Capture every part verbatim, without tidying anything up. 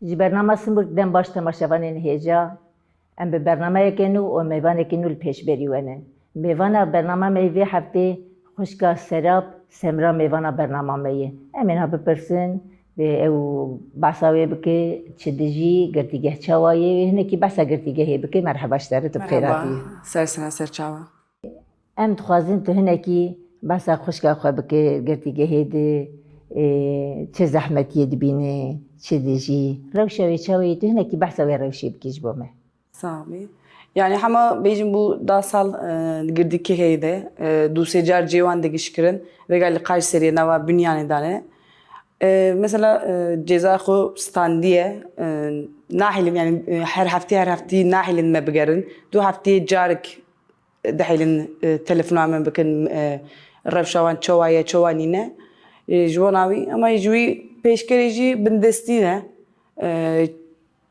Ji bernama Simbûl dem baş temaşevanên hêja. Em bi bernameyeke nû û mêvanekî nû li pêşberî we ne. Mêvana bernama me yê vê heftê xwişka Serap Semra mêvana bernama me ye. Em ê niha bipirsin, wê ew behsa wê bike, çi dijî, girtîgeh çawa ye, wê hinekî behsa girtîgehê bike. Merheba ji te re, tu bi xêr hatî. Merhaba, ser sena ser çava. Em dixwazin tu hinekî behsa xwişka xwe bike, girtîgehê de, ê, çi zehmetiyê dibîne, çi dijî, rewşa wê çawa ye, tu hinekî behsa wê rewşê bikî ji bo me. Sax bî. Yani hema bêjim bû da sal, e, girtîgehê de, e, du sê car cê wan digiş kirin, vêga li Kayseriye nava Binyanê dane. E, mesela, e, ceza xwe standiye, e, nahêlin, yani, e, her heftê, her heftî nahêlin me bigerin. Du heftiyê carik dihêlin, e, telefona min bikin, e, rewşa wan çawa ye, çawa nîne. E, ji bona wî, ama ji wî pêşkerê jî bindestî ne. E,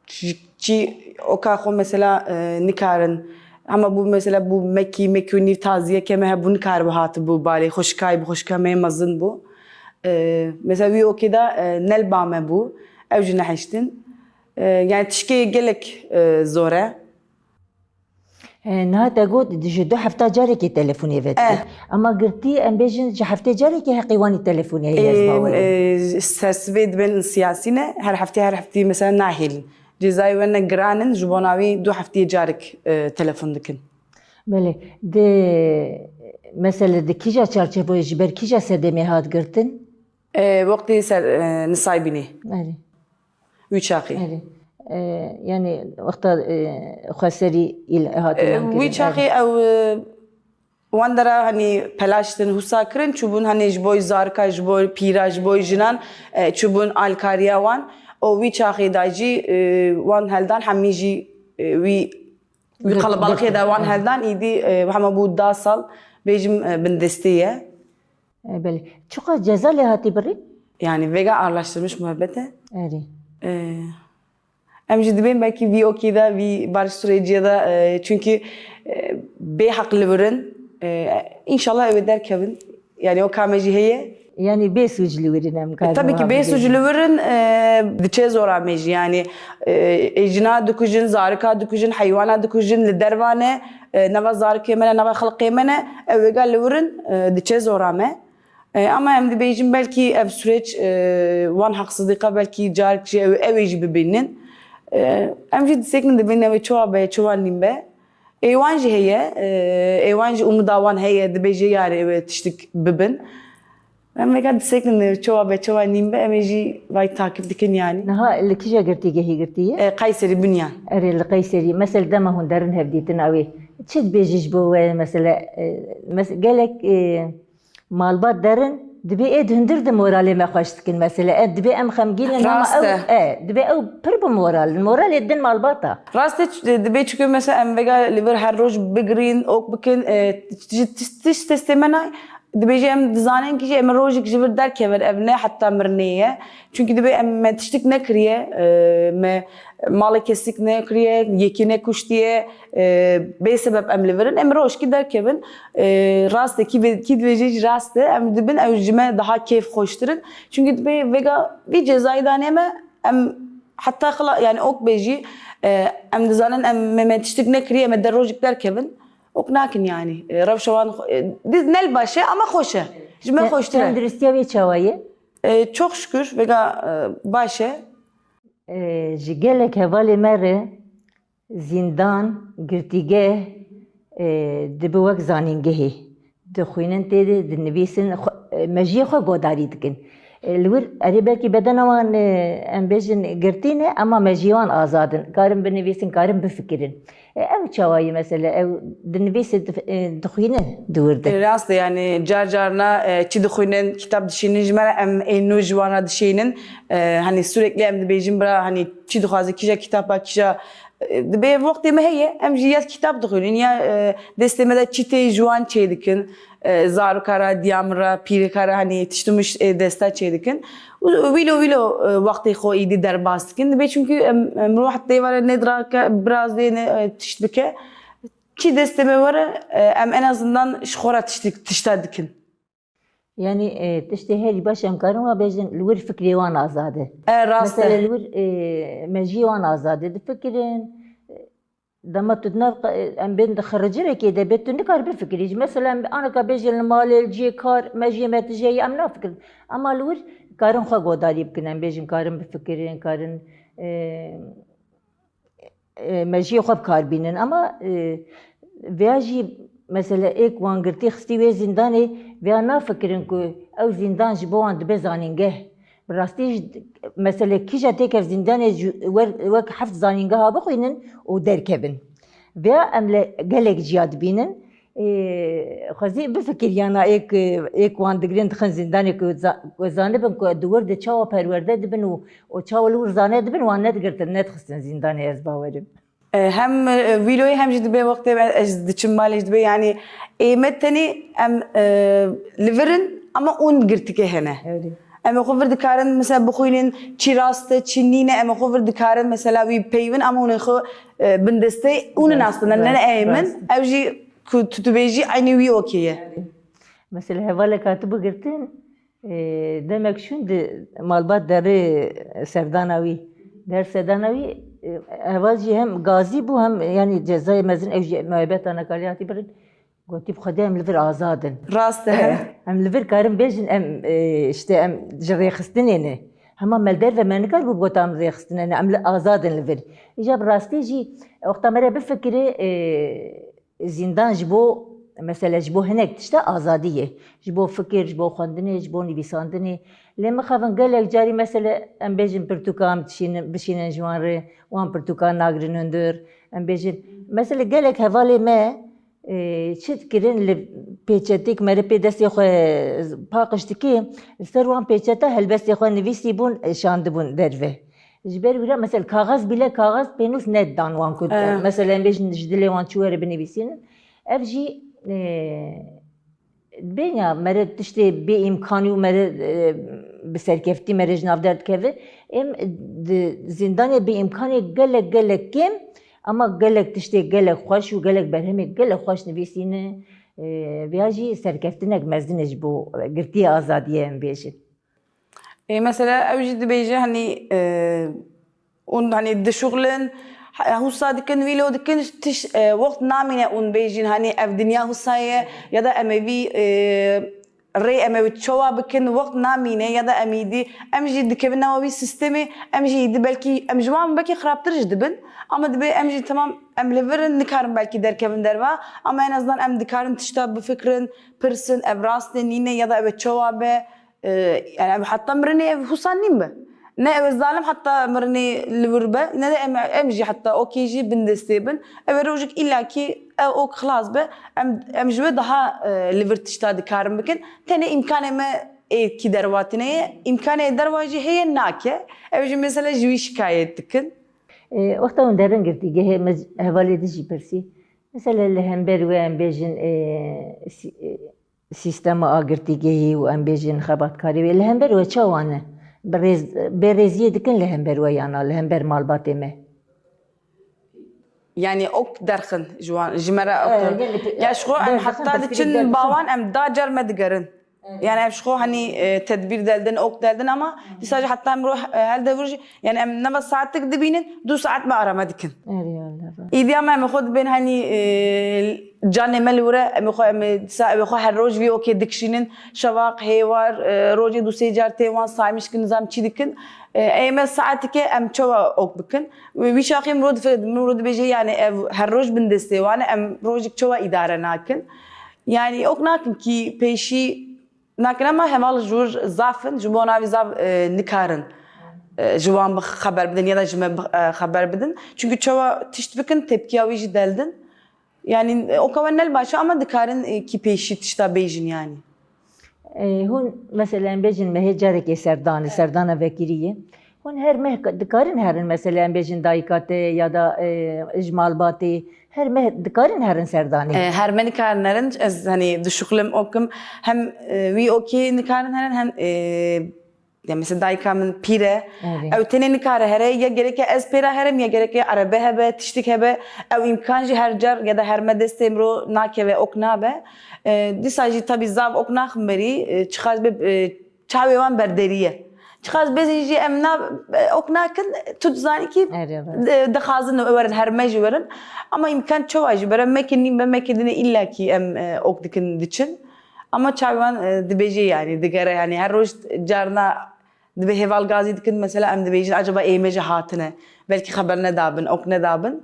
çi, çi oka xwe mesela, e, nikarin. Hema bû mesela bû mekî, mekî û nîv taziyeke me hebû, nikaribe hatibû balê, xwişkayê bi xwişka me yê mezin bû. E, mesela wî okê de, e, ne li ba me bû. Ew jî nehiştin. E, yani tişkê gelek, e, zor e. E, niha te got, ji du hefta carekê telefonê vedike. Eh. Ama girtî, em bêjin, ji heftê carekê heqê wanî telefonê heye, ez Ê, bawer im. E, sersivê dibên siyasî ne, her heftê, her heftî mesela nahêlin. Cezayê we ne giran in, ji bona wî du heftiyê carek, e, telefon dikin. Belê. Di, mesele di kîja çarçevoyê, ji ber kîja sedemê hat girtin? E, wextê ser, e, Nisaybînê. Erê. Wî çaxî. Erê. E, yani wexta, e, xweserî îl hatine E, ankirin. Wî çaxî Erê. Ew, e, wan dera, hani, pelaştin, husa kirin, çûbûn, hani, ji bo zarika, ji bo pîra, ji bo jinan, e, çûbûn alkariya wan. Û wî çaxê da jî, e, wan heldan, hemî jî, e, wî, wî Gir-, qelebalixê girtin. De wan Erê. Heldan, îdî, e, hema bû da sal, bêjim, e, bindestê ye. E, belê. Çiqas ceza lê hatî birî? Yani vêga ağırlaştırmış muhabbete. Erê. E, em jî dibên belkî vî okê de, vî barış süreciye de, e, çünkü, e, bê haq li vir in, e, înşallah ew ê derkevin. Yani o ka me jî heye. Yani bê sûc li wir in em E, karin tabii ki wiha bê bibêjin. Sûc li vir in, e, diçe zora me jî. Yani, e, e, jina dikujin, zarika dikujin, heywana dikujin, li derva ne, e, nava zarikê me ne, nava xelqê me ne, ew vêga li wir in, e, diçe zora me. E, ama em dibêjin belkî ev süreç, e, wan haksızlika belkî carek jî ew, ew ê jî bibînin. E, em jî disekinin dibin ew ê çawa be, çawa nîn be. Ê wan jî heye, e, ê wan jî umida wan heye, dibêje yarê ew ê tiştik bibin. Em vêga disekinin ew çawa be, çawa nîn be, em ê jî vay takip dikin yani. Niha li kîja girtîgehî girtiye? E, Kayseri Bünyan. Erê, li Qeyserî. Mesela dema hûn derin hevdîtina wê, çi dibêjî ji bo we, mesela, e, mes-, gelek, e, malbat derin, dibê ê di hundir di moralê me xweş dikin mesela. E, dibê em xemgîn in, ama Rast ew, e. E, dibê ew pir bi moral in. Moralê din malbata. Rast e, ç-, dibê çikû mesela em vêga li vir her roj bigirîn, ok bikin, e, ji tiş, tiş testê me nay, dibê jî em dizanin ki jî em rojek ji vir derkevin, ev ne heta mirinê ye. Çünkü dibê em me tiştik nekiriye, e, me malê kesik nekiriye, yekî nekuştiye, e, bê sebeb em li vir in, em rojkî derkevin. E, rast e, kî vê-, kî dibêje jî rast e, em dibin ew ji me daha kêfxweştir in. Çünkü dibê vêga vî cezayê danê me, em heta xila-, yani ok bê jî, e, em dizanin em me, me tiştik nekiriye, me der rojek derkevin. Ok nakin yani. E, rewşa wan xwe-, e, diz ne li baş e ama xweş e. Ji me Te-, xweştir e. Tenduristiya wê çawa ye? E, çok şükür, vêga, e, baş e. E, ji gelek hevalê me re zîndan, girtîgeh, e, dibe wek zanîngehê. Dixwînin tê de, dinivîsin, xwe, e, mejiyê xwe godarî dikin. E, li wir, erê belkî bedena wan, e, em bêjin girtî ne, ama mejiyê wan azad in. Karin binivîsin, karin bifikirin. E, ew çawa ye mesela? Ew dinivîse, dif-, e, dixwîne di wir de. E, rast e, yani car carna, e, çi dixwînin, kitap dişînin ji me re, em ê nû ji wan re dişînin. E, hani sürekli em dibêjin bira, hani çi dixwaze, kîja kitaba, kîja, e, dibê wextê me heye, em jî ya kitap dixwînin, ya, e, destê me de çi tê ji wan çê dikin. E, zaroka re, diya min re, pîreka re, hani tişt û mişt, e, desta çê dikin. Û wîlo wîlo, e, wextê xwe îdî derbas dikin. Dibê çünkü em, em ruh tê vare ne dirake, biraz dê ne, e, tişt bike. Çi destê me were, e, em en azından ji xwe re tiştik, tişta dikin. Yanî, e, tiştê herî baş em karin wa bêjin, li wir fikrê wan azad e. E, rast e. Mesela li wir, e, mejiyê wan azad e, difikirin. Dema tu di nav qe-, em bên di xiricirekê de bê, tu nikar bifikirî. Ji mesela em aneka bêjin li malê, li cihê kar, mejiyê me tije ye, em nafikirin. Ema li wir karin xwe godarî bikin, em bêjin karin bifikirin, karin, e, e, mejiyê xwe bi kar bînin. Ama, e, vêya jî mesela êk wan girtî xistî wê zîndanê, vêya nafikirin ku ew zîndan ji bo wan dibe zanîngeh. Bi rastî jî, mesela kîja têkev zîndanê ji wer-, wek heft zanîngeha bixwînin û derkevin. Vêya em li gelek ciya dibînin. Ê, xwezî bifikir yana êk, êk wan digirin dixin zîndanê ku za-, ku zanibin ku di wir de çawa perwerde dibin û, û çawa li wir zane dibin, wan nedigirtin, nedixistin zîndanê, ez bawerim. E, hem, e, vîloyê hem jî dibê wextê me, ez diçim malê jî dibê, yanî ê me tenê em, e, li vir in ama hûn girtike hene. Ewlî. Em ê xwe vir dikarin mesela bixwînin çi rast e, çi nîne, em ê xwe vir dikarin mesela wî peyvin ama hûn ê xwe, e, bindestê hûn ê nastin, ne, ne rast, rast. Ew jî ku tu, tu bêjî eynî wî okê ye. Ewlî. Mesela hevalek hatibû girtin, Ê, demek şûn di malbat derê serdana wî, der serdana wî, ê, heval jî hem gazî bû hem, yanî cezayê mezin, ew jî muhebeta nekalî hatî birin. Gotî, bi Xwedê em li vir azad in. Rast e. Em, em li vir karin bêjin, em, ê, işte em ji rêxistinê ne. Hema me li derve me nikar bû bigota em rêxistinê ne, em li azad in li vir. Îca bi rastî jî wexta me re bifikirê, ê, Zîndan ji bo, mesela ji bo hinek tişta azadî ye. Ji bo fikir, ji bo xwendinê, ji bo nivîsandinê. Lê mixabin gelek carî mesela em bêjin pirtûka em dişînin, bişînin ji wan re, wan pirtûka nagrin hundir. Em bêjin, mesela gelek hevalê me, e, çi dikirin li pêçetêk me re pê destê xwe paqij dikê, li ser wan pêçeta helbestê xwe nivîsî bûn, e, şandibûn derve. Ji ber wî re, mesela, kaxez bîle kaxez pênûs nedidan wan ku, eh, mesela, em bêjin ji dilê wan çi were binivîsînin. Ev jî, eh, bênya mere tiştê bê îmkanî û mere, eh, bi serkeftî mere ji nav derdikeve. Em di zîndanê bê îmkanê gelek, gelek kêm, ama gelek tiştê gelek xweş û gelek berhemê gelek xweş nivîsîne. Eh, vêya jî serkeftinek mezin e ji bo girtiyê azadiyê, em bêjin. Ê, mesela ew jî dibêje, hani, e, hûn, hani, dişuxulin, he-, hûsa dikin, vîlo dikin, tiş, e, wext namîne hûn bêjin, hani, ev dinya hûsa ye, ya da em ê vî, e, rê em ê wî çawa bikin, wext namîne, ya da em îdî, em jî dikevin nava wî sîstemê, em jî îdî belkî, em ji wan belkî xirabtir jî dibin, ama dibê em jî temam, em li vir in, nikarin belkî derkevin derva, ama en azından em dikarin tişta bifikirin, pirsin, ev rast e, nîne, ya da ev ê çawa be, E, yani ev heta mirinê ev hûsan nîn be. Ne ew ê zalim heta mirinê li wir be, ne de em, em jî heta okê jî bindestê bin. Ew ê rojek îllakî ew ok xilas be. Em, em ji wê daha, e, li vir tişta dikarin bikin. Tenê îmkanê me ê kî derwa tine ye. Îmkanê derwa jî heye nake. Ew jî mesela ji wî şikayet dikin. E, wexta hûn derin girtîgehê me hevalê din jî pirsî. Mesela li hember we em bêjin, e, sî-, e, sîstema agirtîgehî û em bêjin xebatkarê wê li hember we çawa ne? Bi rêz-, bêrêziyê dikin li hember we yana li hember malbatê me? Yani ok derxin ji wan, ji me re ok. Eh, yani, ya ji xwe em derxin, heta pirsgirêk diçin derxin. Bawan em da car me digerin. Evet. Yani em ji xwe hani, e, tedbîr deldin, ok deldin ama dîsa jî heta em ro-, e, hel devir jî Yani em nava saetik dibînin, du saet me arame dikin. Erê Allah. Îdî ama em xwe dibên, hani, e, canê me li wir e, em xwe, em dîsa, em xwe her roj vî okê dikişînin, şevaq, hêwar, e, rojê du sê car tê wan saymiş kin, nizam çi dikin. E, ê me saetike em çawa ok bikin. Wî, wî şaxê min ro dife-, min ro dibêje, yani ev her roj bin destê wan e, em rojik çawa îdare nakin. Yani ok nakin kî pêşî Nakin, ema heval ji wir zaf in, ji bo navî zaf, e, nikarin, e, ji wan bi xeber bidin ya da ji me bi, e, xeber bidin. Çünkü çawa tişt bikin, tepkiya wî jî deldin. Yani, e, oka we ne li baş e, ama dikarin, e, kî pêşî tişta bêjin yani. E, hûn, mesela, em bêjin mehê carekê serdan e, serdana vekirî ye. Hûn her meh ka-, dikarin herin, mesela, em bêjin dayika te ya da, e, ji malbatê, her meh dikarin herin serdanê? E, her meh nikarin herin, ez, hani, dişuxulim okim, hem, e, wî okê nikarin herin, hem, e, Ya mesela dayika min pîr e. Erê. Ew tenê nikare here, ya gereke ez pê re herim, ya gereke erebe hebe, tiştik hebe. Ew îmkan jî her car ya da her me destê miro nakeve, ok nabe. E, dîsa jî tabî zav ok naxin berî, e, çiqas be, e, çavê wan berderî ye. Çiqas bezî jî em na, e, ok nakin, tu dizanî kî Erê, rast. de-, dixwazin werin, her me jî werin. Ama îmkan çawa jî bere, meke nîm be, meke dinê îlla kî em, e, ok dikin diçin. Ama çavê wan, e, dibêje, yanî digere, yanî her roj carna dibe hêval gazî dikin, mesela em dibêjin, acaba ê me jî hatine, belkî xeber nedabin, ok nedabin.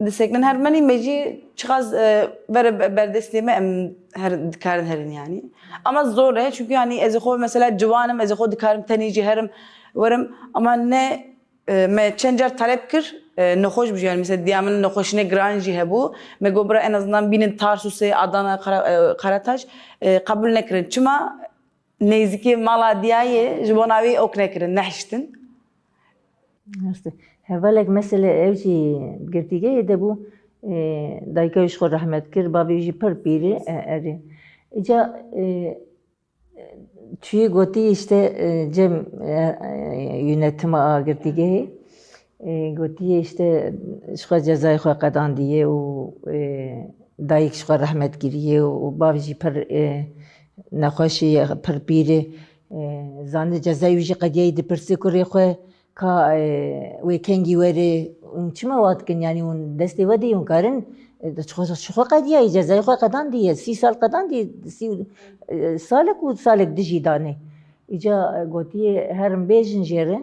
Diseknin her menî me jî çiqas, e, vere be-, berdestê me em her, dikarin herin yanî. Ama zor e, çünkü yanî ez ê xwe mesela ciwan im, ez ê xwe dikarim tenê jî herim, werim, ama ne E, me çend car talep kir, e, nexweş bû jî, yani mesela diya min nexweşîne giran jî hebû. Me got, bira en azından bînin Tarsusê, Adana, Kara-, e, Karataş, e, qebûl nekirin. Çima? Nêzîkê mala diyayê, ji bona wî ok nekirin, nehiştin. Rastî. Hevalek mesele ew jî girtîgehê de bû, e, dayika wî ji xwe rehmet kir, bavê wî jî pir pîr e, e, erê. Îca, e, Çûyî gotî işte, e, cem, e, e, yönetima a girtîgehê, e, gotiye işte ji xwe cezayê xwe qedandiye û, e, dayik ji xwe rehmet kiriye û bav jî pir, e, nexweş e, pir pîr e, e, zanî cezayê wî jî qediyayî, dipirsî kurê xwe, Ka, e, wê kengî were, hûn çima wa dikin? Yanî hûn destê we de yê, hûn karin, e, ji xwe, ji xwe qediyayî, cezayê xwe qedandiye, sî sal qedandiye, sî, e, salek û salek dijî danê. Îca, e, gotiye, herin bêjin jê re,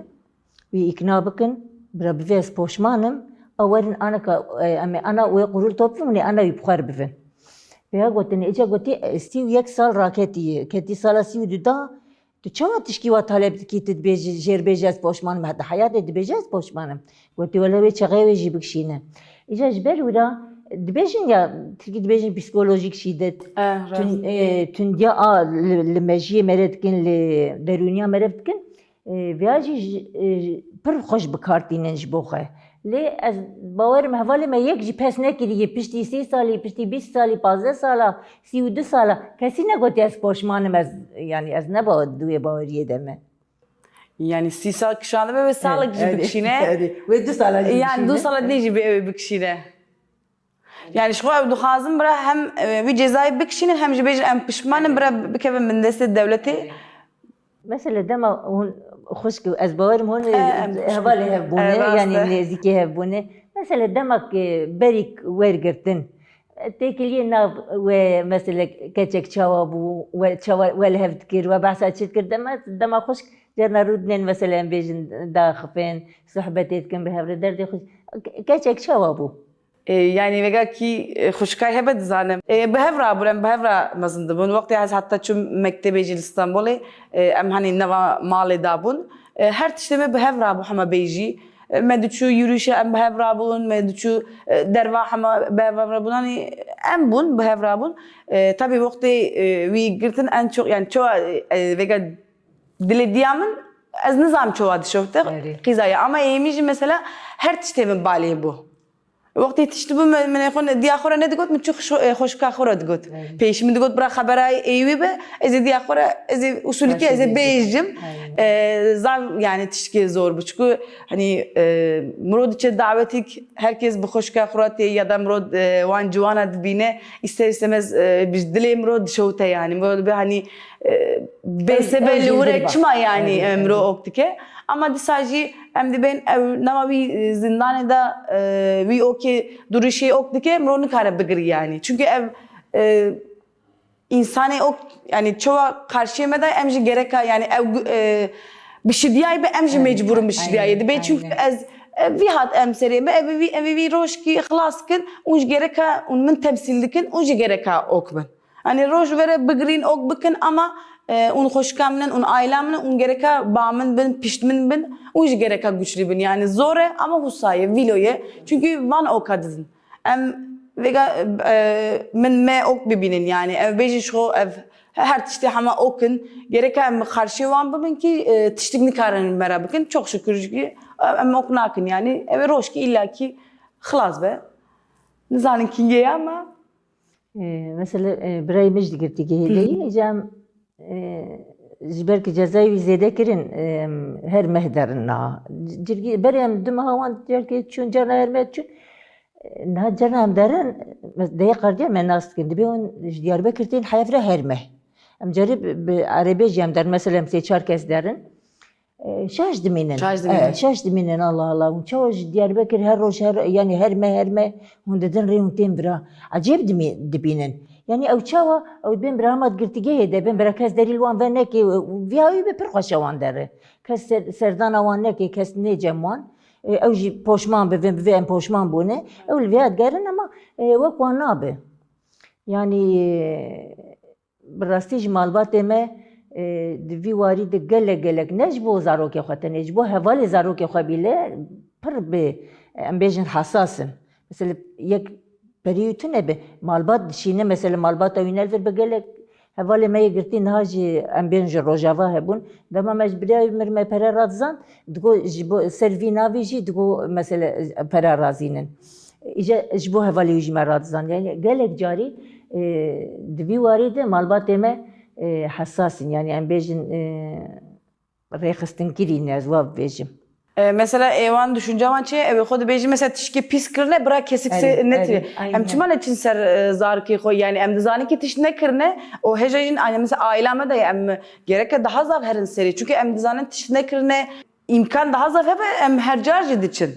wî îkna bikin, bira bivê ez poşman im, a werin aneka, e, em ê ana wê qurul top bibin, ê ana wî bi xwe re bibin. Vêya gotinê, îca gotî, e, sî û yek sal raketiye, ketî sala sî û du da, Tu çawa tişkî wa talep dikî, tu dibêjî, jê re bêjî ez poşman im, heta heyatê dibêje ez poşman im. Gotî, wele wê çaxê wê jî bikişîne. Îca ji ber wira dibêjin ya, tirkî dibêjin psikolojik şîdet. Eh, rast. Tun-, e, tundiya a li, li mejiyê mere dikin, li derûniya mere dikin. E, vêya jî ji, e, pir xweş bi kar tînin ji bo xwe. Lê ez bawerim hevalê me yek jî pes nekiriye, piştî sî salî, piştî bîst salî, pazdeh sala, sî û du sala, kesî negotiye ez poşman im, ez, yanî ez ne ba-, di wê baweriyê de me. Yanî sî sal kişandibe, wê salek jî Erê, bikişîne. Erê. Wê du sala jî Yanî du bikişîne. sala din jî bi-, ew ê bikişîne. Yani ji xwe ew dixwazin bira hem, e, wî cezayê bikişînin hem jî bêjin em pişman in, bira bikevin bin destê dewletê. Mesela dema hûn xwişk, ez bawerim hûn, e, E, em xwişk. hevalê hev bûne, E, rast yanî e. nêzîkê hev bûne. Mesela dema, e, berî wergirtin, e, têkiliyê nav we, mesela keçek çawa bû, we çawa we li hev dikir, we behsa çi dikir, dema, dema xwişk carna rûdinên, mesela em bêjin daxifin, sohbetê dikin bi hev re, derdê xwişk. Ke-, keçek çawa bû? E, yani vega kî, e, xwişkay hebe dizanim. E, bi hev rabûn, em bi hev ra mezin dibûn. Wextê ez heta çûm mektebê jî li Stenbolê, e, em hanî nava malê dabûn. E, her tiştê me bi hev rabû hema bêjî. E, me diçû yürüyüşe em bi hev rabûn, me diçû, e, derva hema bi hev rabûn. Hanî em bûn, bi hev rabûn. E, tabii wextê, e, wî girtin en çok, yani çoğa, e, vega dilê diya min, ez nizam çoğa dişewte Erê. qîzaya. Ama êmî jî mesela her tiştê min balê bû. Wextê tişt bû, min, min xwe ne-, diya xwe re nedigot, min çû xwe-, e, xweşka xwe re digot. Evet. Pêşî min digot, bira xebera êwî be, ez ê diya xwe re, ez ê usulî ke, ez ê Başka bir bêjim. Aynen. E, zaf, yani tiştkê zor bû. Çiku, hani, e, miro diçe dawetik, herkes bi xweşka xwe re tê, ya da miro, e, wan ciwana dibîne, ister istemez, e, bi dilê miro dişewte yani. Miro dibe, hani, e, bê Ew, sebe ew li jî wir e, dirba. Çima yani, Ew, e, miro ew. ok dike? Ama dîsa jî em dibên ew nema wî, e, zindanê de, e, wî okê duruşê ok dike, miro nikare bigirî yani. Çünkü ev, e, insanê ok, yani çoğa karşıya me de em jî gereka yani ew, e, bişidiyayê be em jî Aynen, mecbûr in bişidiyayê aynen, dibe. Çünkü aynen. ez, e, vî hat em serê me, ev vî, ev vî rojkî xilas kin, û jî gereka, û min temsîl dikin, û jî gereka ok bin. Hani roj vere bigirîn, ok bikin ama, e, hûn xweşika min in, hûn aila min in, hûn gereka ba min bin, pişt min bin, hûn jî gereka güçlü bin. Yani zor e ama wisa ye, vîlo ye. Çünkü van oka dizin. Em vega, e, min me ok bibînin yani. Ev bêjin ji xwe ev her tiştê hema ok in. Gereka em xarşê wan bibin ki, e, tiştik nikarin me re bikin. Çok şükür ki, e, em ok nakin yani. Ev roj ki illa ki xilas be. Nizanin kîngê ye ama E, mesela, e, birayê min jî di girtîgehê de ye, îca em, e, Ji ber ku cezayê wî zêde kirin, em, her meh derin niha. Cirgî, berê em du meha wan diyar ke çûn, carna her meh çûn. Niha carna em derin, dê qerdiya me nas dikin. Dibê hûn ji Diyarbekir tên heyv re her meh. Em carî bi, bi erebê jî em derin. Mesela em sê çar kes derin. E, şaş dimînin. Şaş dimînin. E, şaş dimînin, Allah Allah. Hûn çawa ji Diyarbekir her roj, her, yanî her meh, her meh hûn didin rê hûn tên bira. Ecêb dimî-, dibînin. Yanî ew çawa, ew bên bira hema girtîgehê de bin, bira kes derî li wan venekê, û viya wî bi pir xweşe wan deri. Kes ser-, serdana wan neke, kes nê cem wan. E, ew jî poşman bi vê, bi vê em poşman bûne. Ew li vêya digerin, ema, e, wek wan nabe. Yanî, e, bi rastî ji malbatê me, e, di vî warî de gelek, gelek, ne ji bo zarokê xwe tenê, ji bo hevalê zarokê xwe bîle, pir bi, em bêjin, hesas in. Mesela yek perî wî tune be, malbat dişîne, mesela malbata wî ne li vir bi gelek hevalê me yê girtî niha jî em bên ji Rojava hebûn. Dema me ji birayê mir me pere radizand, digo ji bo ser vî navî jî digo mesela pere razînin. Îje ji bo hevalê wî jî me radizand. Yani gelek carî, e, di vî warî de malbatê me, e, hesas in. Yani em bêjin, e, rêxistinkirî ne, ez wa bibêjim. E, mesela ê wan düşünce wan çi ye? Ew ê xwe dibêjin mesela tişkê pîs kirine, bira kesik se-, Erê, netire. Erê, aynen. Em çima neçin ser, e, zarokê xwe? Yani em dizanin ki tişt nekirine, o hêja jin, yani mesela aila me de em gereke daha zaf herin serê. Çünkü em dizanin tişt nekirine, îmkan daha zaf hebe, em her car jî diçin.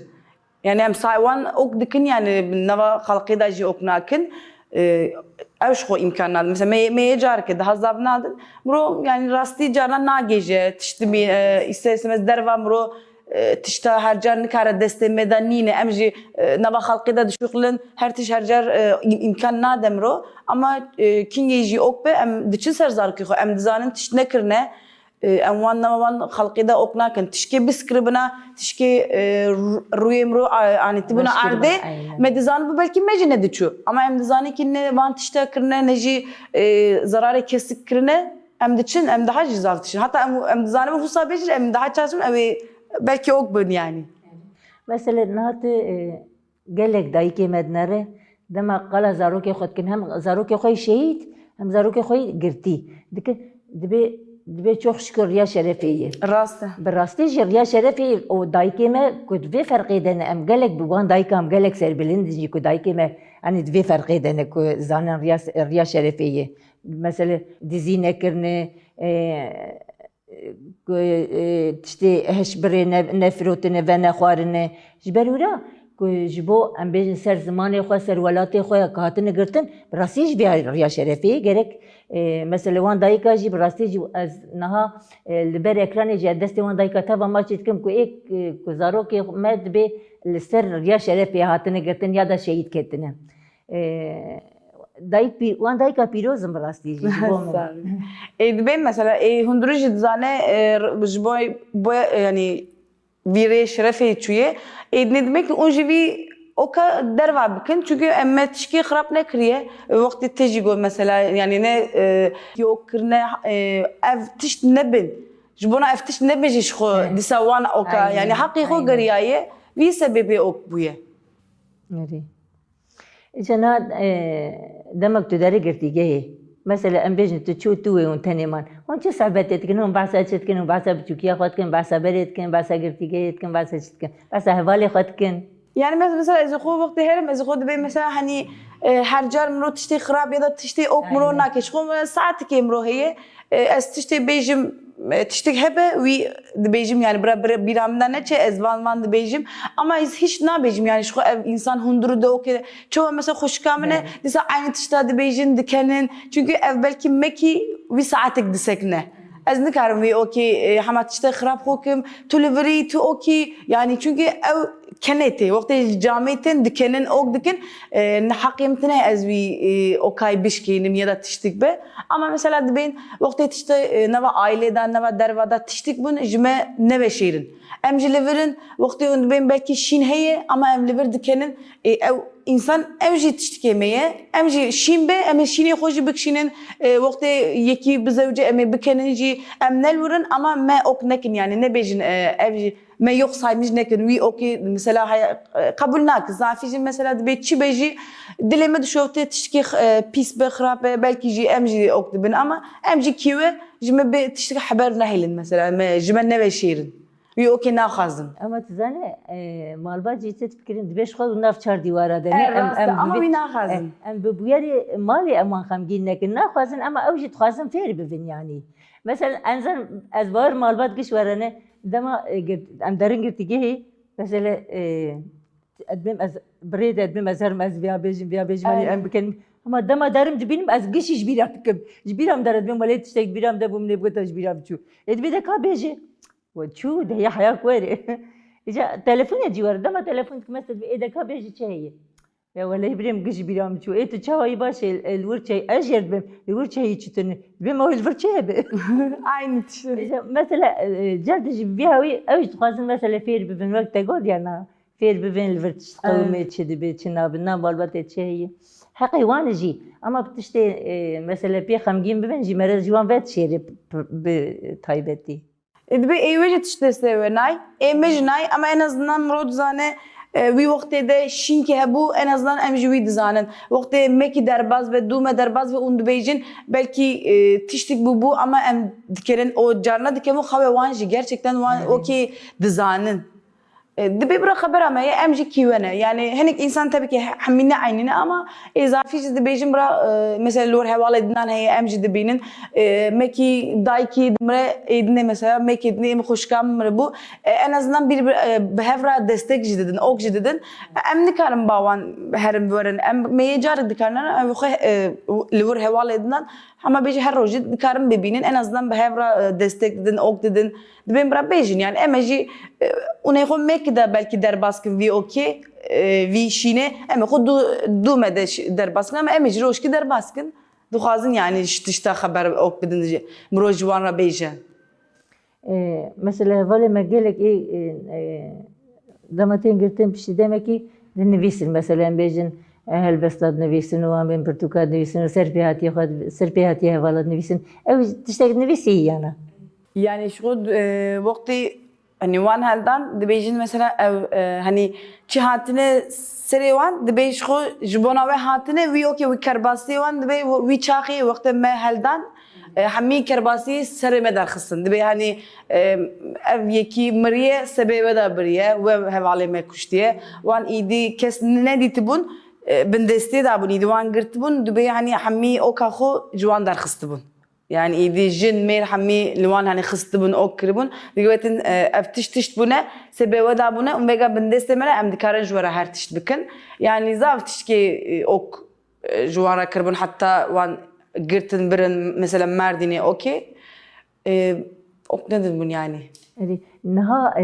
Yani em sa-, wan ok dikin, yani nava xelqê de jî ok nakin. E, ew ji xwe îmkan nadin. Mesela me, me yê careke daha zaf nadin. Miro, yani rastî carna nagêje, tişt dimî-, e, ister istemez derva miro, e, tişta her car nikare destê me de nîne. Em jî, e, nava xelqê de dişuxulin, her tişt her car, e, î-, îmkan nade miro. Ama, e, kingê jî ok be, em diçin ser zarokê xwe. Em dizanin tişt nekirine. E, em wan nava wan xelqê de ok nakin. Tişkê biskiribina, tişkê, e, ru-, rûyê miro, a-, anîtibûna Başkiribin, erdê, aynen. Me dizanibû belkî me jî nediçû. Ama em dizanin ki ne van tişta kirine, ne jî, e, zararê kesik kirine, em diçin, em daha jî zaf diçin. Heta em, em dizanibû husa bêjin, em daha çaşin, ew ê belkî ok bin yani. Mesela niha tu, e, Gelek dayikê me dinere, dema qala zarokê xwe dikin, hem zarokê xwe yê şehîd, hem zarokê xwe yê girtî dikin, dibê, dibê çok şükür riya şerefê yê. Rast e. Bi rastî jî riya şerefê yê û dayikê me ku di vê ferqê de ne, em gelek bi wan dayika em gelek serbilind in jî ku dayikê me, yanî di vê ferqê de ne ku zanin riya, riya şerefê yê. Mesele dizî nekirine, e, ku, e, tiştê hişbirê ne-, nefirotine, venexwarine. Ji ber wira ku ji bo, em bêjin, ser zimanê xwe, ser welatê xwe ku hatine girtin, bi rastî ji vê riya şerefê gerek, e, mesele wan dayika jî bi rastî jî ez niha, e, li ber ekranê jî destê wan dayika teva maçê dikim ku ê, e, ku zarokê me dibê li ser riya şerefê hatine girtin ya da şehîd ketine. E, dayik pî-, wan dayika pîroz in bi rastî jî ji bo min. Sağ ol. Ê, dibê mesela, ê, hundirî jî dizane, e, r-, ji bo, bo, e, yanî vî rê şerefê çûye. Ê, ne demek ki hûn jî vî oka derva bikin. Çünkü em me tişkî xirab nekiriye. E, wextê te jî got mesela, yanî ne, e, yok kirine, e, ev tişt nebin. Ji bona ev tişt nebin jî ji xwe dîsa wan oka. Aynen. Yanî heqê xwe geriyaye. Vî sebebê ok bûye. Erê. Îca na, e, demek tu derê girtîgehê. Mesela em bêjin tu çû tu wê hûn tenê man. Hûn çi sohbetê dikin? Hûn behsa çi dikin? Hûn behsa biçûkiya xwe dikin, behsa berê dikin, behsa girtîgehê dikin, behsa çi dikin? Behsa hevalê xwe dikin. Yani mes-, mesela ez xwe wextê herim, ez xwe dibê mesela hani, e, her car miro tiştê xirab ya da tiştê ok miro nake. Ji xwe saetikê miro heye. E, ez tiştê bêjim, e, tiştek hebe, wî dibêjim, yani bira, bira, bîra min de neçe, ez van, van dibêjim. Ama ez hiç nabêjim, yani ji xwe ev insan hundirû de oke. Çawa mesela xweşika min e, dîsa aynî tişta dibêjin, dikenin. Çünkü ev belkî mekî wî saetek disekine. Ez nikarim wî okê, e, hema tiştek xirab xwe kim. Tu li virî, tu okî. Yani çünkü ew kenê tê. Wextê camê tên, dikenin, ok dikin. E, ne heqê min tine ez wî, e, okay bişkînim ya da tiştik be. Ama mesela dibên wextê tiştê, e, nava ailê de, nava derva de tiştik bûn, ji me nebe şêrin. Em jî li vir in, wextê hûn dibên belkî şîn heye, ama em li vir dikenin, e, ew însan, ew jî tiştikê me ye, em jî şîn be, em ê şînê xwe jî bikişînin, e, wextê yekî bizewce, em ê bikenin jî, em ne li wir in, ama me ok nekin, yani nebêjin, e, ev jî Me yok saymış nekin, wî okê mesela haya, e, qebul nakin. Zafî jî mesela dibê çi be jî dilê me dişofte tiştekî, e, pîs be, xirab be, belkî jî em jî ok dibin ama em jî kîwe ji me bê tiştekî heber nehêlin mesela, me, ji me neve şêrin. Wî okê naxwazin. Ama tu zane, e, malbat jî tê difikirin, dibê ji xwe û nav çar dîwara de. E, ne, em, rast e, em ama bi-, wî naxwazin. E, em bi bûyerê malê em wan xemgîn nekin, naxwazin, ama ew jî dixwazin fêr bibin yanî. Mesela, enzer, ez bawer malbat giş werene, dema, e, girt-, em derin girtîgehê, mesela, e, ez dibêm ez, bi rê de dibêm ez herim ez viya bêjim, viya bêjim, hani Aynen. em bikin. Ama dema derim dibînim, ez gişî ji bîra dikim. Ji bîra min dere dibêm, welê tiştek bîra min de bû, min ê bigota ji bîra biçû. Ê dibê de ka bêje. We çû, de ya heya ku were. Îca telefonê cî were, dema telefon dikim, mesela dibê, ê de ka bêje çi heye? Ya welehî birê min gijî bîra min çû. Ê tu çawa yî baş e, e, li wir çayî, ez jê re dibêm, li wir çayî çi tune? Dibêm ew li vir çi hebe? Aynı tişt. Îşte, mesela, e, e, cem tu jî bi vî hawî, ew jî dixwazin mesela fêr bibin, wek te got ya na, fêr bibin li vir tişt Evet. qewimê çi dibe, çi nabe, na malbatê çi heye. Heqê wan e jî, ama bi tiştê, e, mesela pê xemgîn bibin jî, mere ji wan vedişêre p-, p-, bi taybetî. E, dibê ê wê jî tişt destê we nay, ê me jî nay, ama en azından mirov dizane, e, wî wextê de şînkî hebû, en azından em jî wî dizanin. Wextê mekî derbas be, dû me derbas be û dibêjin, belkî, e, tiştik bûbû, ama em dikerin, o carna dikemin xewe wan jî, gerçekten wan Hı hı. okê dizanin. E, dibê bira xebera me ye, em jî kî we ne. Yani hinek însan tabii ki he-, hemî ne eynî ne ama ê zafî jî dibêjin bira, e, mesela li wir hevalê dinan heye, em jî dibînin. E, mekî daykî dimire ê dinê mesela, mekî dinê min xwişka min mire bû. E, en azından bir, bir, e, bi hev re destek jî didin, ok jî didin. Em nikarin ba wan herin werin. Em me yê carek dikarin, em xwe, e, li wir hevalê dinan. Hema bêjî her rojî dikarin bibînin, en azından bi hev re, e, destek didin, ok didin. Dibên bira bêjin, yani em ê jî, e, unê xwe mekî de belkî derbas kin vî okê, e, vî şînê, em ê xwe du, du me de şi-, derbas kin, ama em ê jî rojkî derbas kin. Dixwazin yani ji tişta xeber ok bidin, ji, mirov ji wan re bêje. E, mesela hevalê me gelek ê, e, e, dema tên girtin piştî demekî dinivîsin. Mesela em bêjin, e, helbesta dinivîsin û em bên pirtûka dinivîsin û ser pêhatiyê xwe, ser pêhatiyê hevala dinivîsin. Ew tiştek nivîsî yana. Yani şu, e, wextê, hani wan heldan dibêjin mesela ev, e, hani çi hatine serê wan, dibê ji xwe ji bona we hatine, wî okê wî kerbasiyê wan dibê wî çaxê wextê me heldan, e, hemî kerbasî serê me derxistin. Dibê, hani, e, ev yekî miriye, sebê we de biriye, we hevalê me kuştiye. Wan îdî kes nedîtibûn, e, bindestê de bûn, îdî wan girtibûn, dibê, hani, hemî oka xwe ji wan derxistibûn. Yani îdî jin, mêr hemî li wan, hani, xistibûn, ok kiribûn. Digotin, e, ev tişt tişt bûne, sebê we de bûne, û vêga bindestê me re em dikarin ji we re her tişt bikin. Yani zaf tişkê, e, ok e, ji wan re kiribûn, heta wan girtin birin, mesela Merdînê, okê. E, ok nedin bûn yani. Erê, niha, e,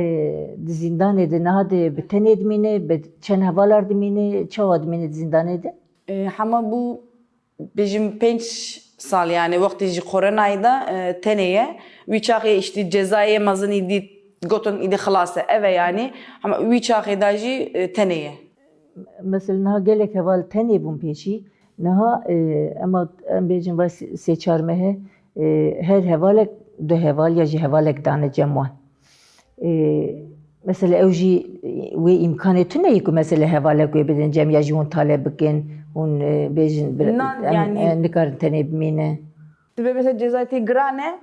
di zîndanê de, niha de bi tenê dimîne, bi çend hevalar dimîne, çawa dimîne di zîndanê de? E, hema bû, bêjim, pênc sal yani, wextê ji koronayê de, e, tenê ye. Wî çaxê îştî cezayê mezin îdî gotin îdî xilas e. Ev e yani. Hema wî çaxê de jî, e, tenê ye. Mesela niha gelek heval tenê bûn pêşî. Niha, e, ema em bêjin va sê, sê çar meh e, e, her hevalek du heval ya jî hevalek dane cem wan. E, mesela ew jî, e, wê îmkanê tune ye ku mesela hevalek wê bidin cem ya jî hûn taleb bikin, hûn, e, bêjin bir, Nan, em, yani e, nikarin tenê bimîne. Dibe mesela cezayê tê giran e.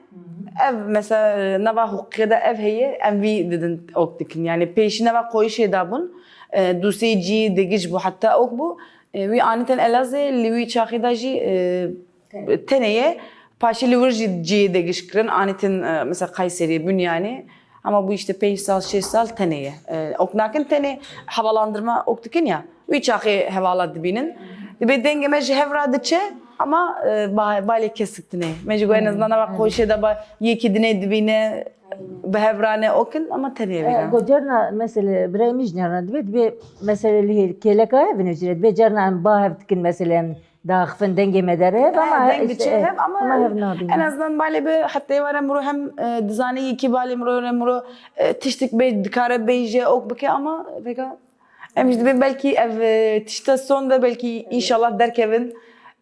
Ev mesela nava huquqê de ev heye, em vî didin ok dikin. Yani pêşî nava qoyişê de bûn, e, dûsê cî digiş bû, heta ok bû. E, wî anîtin Elazê, li wî çaxê de jî, e, tenê ye. Paşê li wir jî cî digiş kirin, anîtin, e, mesela Kayseri'ye, Bünyanê. Ama bu işte pênc sal, şeş sal tenê ye. E, ok nakin tenê, hevalandırma ok dikin ya. Wî çaxê hevala dibînin. Dibê dengê me ji hev re diçe ama, e, ba-, balê kesik tine. Me jî got en azından ava qoşê de ba yekî dinê dibîne, bi hev re ne okin ama tenê vêga. Gocerna mesele birayê min jî nerna dibê, dibê mesele li hêr kêleka hev in jî dibê carna em ba hev dikin mesele em daxifin dengê me dere hev ama deng diçe hev ama en azından balê bi heta êvara miro hem, e, dizane yekî balê miro re miro, e, tiştik bê dikare bêje ok bike ama vêga Em jî dibê belkî ev, e, tişta son be, belkî înşallah derkevin.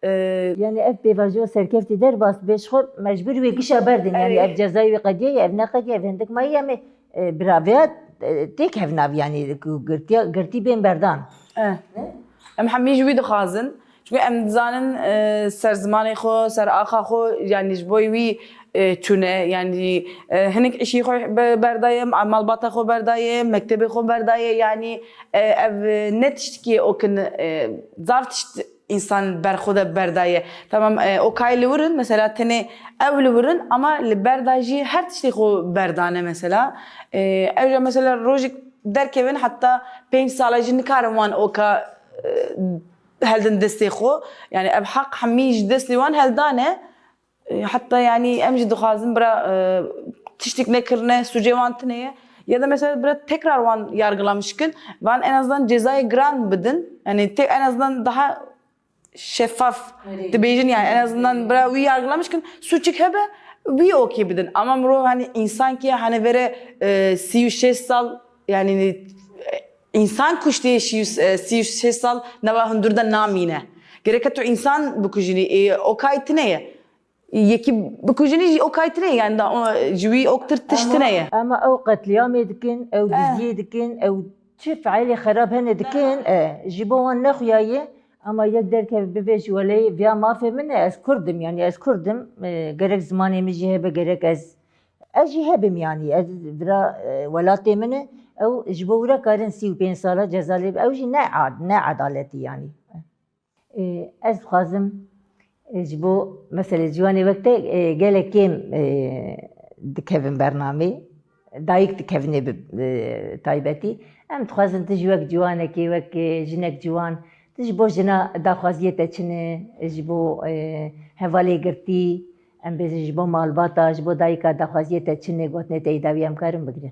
E, Yani ev pêvajoya serkeftî derbas dibe, ji xwe mecbûr wê gişa berdin. Yani Erê. Ev cezayê wê qediye ye, ev neqediye, ev hindik mayî em ê, e, bira vê e, têkevin nav, yanî ku girtiya, girtî bên berdan. Eh. Em hemî ji wî dixwazin. Çünkü em dizanin, e, ser zimanê xwe, ser axa xwe, yanî ji bo wî, e, çûne, yanî, e, hinek îşî xwe be-, berdaye, malbata xwe berdaye, mektebê xwe berdaye, yanî, e, ev, e, ne tiştikî okin, e, zaf tişt însan ber xwe de berdaye. Tamam, e, okay li wir in, mesela tenê ew li wir in, ama li ber de jî her tiştê xwe berdane mesela. E, ew jî mesela rojek derkevin, heta pênc sala jî nikarin wan oka, e, heldin destê xwe. Yani ev heq hemî ji destê wan heldane. E, hatta yani em jî dixwazin bira, e, tiştik nekirine, sucê wan tine ye. Ya da mesela bira tekrar wan yargılamış kin, van en azından cezayê giran bidin. Yani te-, en azından daha şeffaf dibêjin yani en azından bira wî yargılamış kin, suçik hebe wî okê bidin. Ama mirov hani insan ki hani vere, e, sî û şeş sal yani, e, insan kuştê sî û, e, sî û şeş sal nava hundur de namîne. Gereke tu insan bikujinî, e, okay tine ye. Yekî bikujinî jî okay tine ye, yani da o, ji wî oktir tişt tine ye. Ama ew qetlîamê dikin, ew Eh. diziyê dikin, ew çi fiilê xerab hene dikin, eh, ji bo wan nexuyaye, ama yek derkeve bivê ji welê viya mafê min e, ez Kurd im, yani ez Kurd im, e, gerek zimanê min jî hebe, gerek ez, ez jî hebim yani, ez vira, e, welatê min e, ew ji bo wira karin sî û pênc sala ceza lê, ew jî ne ad-, ne edaletî yani. Ê, ez dixwazim, ê, ji bo meselê ciwanê wek te, ê, gelek kêm, ê, dikevin bernamê. Dayik dikevin ê bi, ê, taybetî. Em dixwazin tu jî wek ciwanekê, wek, ê, jinek ciwan, tu ji bo jina daxwaziyê te çi ne, ji bo, ê, hevalê girtî, em bêjin ji bo malbata, ji bo dayika daxwaziyê te çi ne, gotinê te yî dawî em karin bigrin.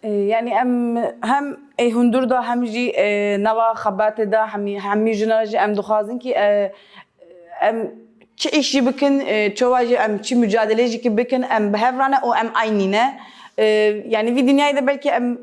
E, yani em hem ê hundur da hem jî, e, nava xebatê da hemî, hemî jina jî em dixwazin ki, e, em çi îş jî bikin, e, çawa jî em çi mücadele jî ki bikin, em bi hev re ne û em eynî ne. E, yani vî dinyayê de belkî em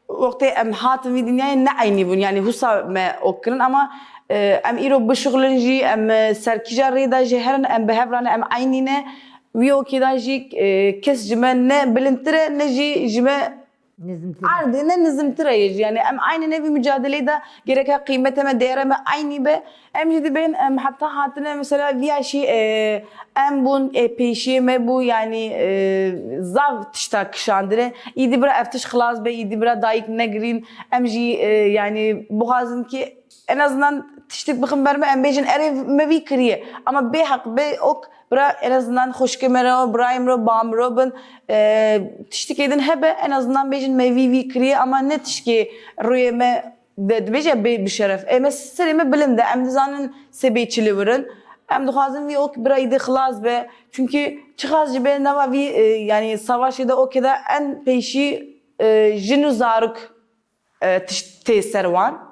wextê em hatin vî dinyayê ne eynî bûn. Yani husa me ok kirin ama, e, em îro bişuxulin jî, em, e, ser kîja rê de jî herin, em bi hev re ne, em eynî ne. Wî okê de jî, e, kes ji me ne bilindtir e, ne jî ji me Nizmtir. Erdê ne nizmtir e jî. Yani em aynî ne vî mücadeleyê de gereke qîmete me, değere me aynî be. Em jî dibên, em heta hatine mesela viya şî, e, em bûn, e, pêşiyê me bû, yani, e, zaf tişta kişandine. Îdî bira ev tişt xilas be, îdî bira dayik negirîn. Em jî, e, yani bixwazin ki en azından tiştik bixin ber me, em bêjin erê me vî kiriye. Ama bê heq, bê ok, bira en azından xwişkê me re, birayê min re, ba min re bin, e, tiştikê din hebe, en azından bêjin me vî, vî kiriye, ama ne tişkê rûyê me de dibêje bê bi şeref. E, me serê me bilind e, em dizanin sebê çi li wir in. Em dixwazin vî ok bira îdî xilas be. Çünkü çiqas jî be nava vî, e, yani savaşê de okê de en pêşî, e, jin û zarok e, tişt tê ser wan.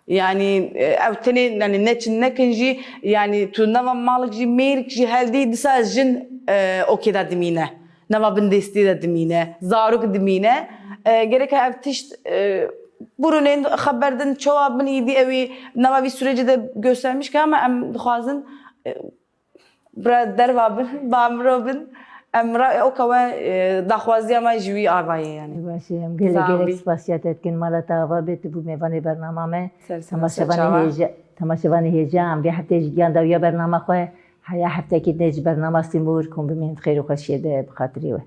Yani, e, ew tenê, yani neçin nekin jî, yani tu nava malik jî, mêrik jî heldî, disa jin, e, okê de dimîne. Nava bindestî de dimîne, zarok dimîne. E, gereke ev tişt, e, burunên xeber din, çawa bin îdî ewî nava vî sürecê de göstermiş ki, ama em dixwazin, e, Bira derva bin, ba mirov bin. Em ra-, oka we, e, daxwaziya me ji wî ava ye yani. Baş e, em gelek Sağ ol. Gelek spasiya te dikin. Mala te ava be, tu bû mêvanê bernama me. Ser sima, ser Temaşevanê çava. Hêja, temaşevanê hêja, em vê hefteyê ji giyan dawiya bernama xwe. Heya heftekî din ji bernama Sîmor, kom bimînin xêr û xweşiyê de bi xatirê we.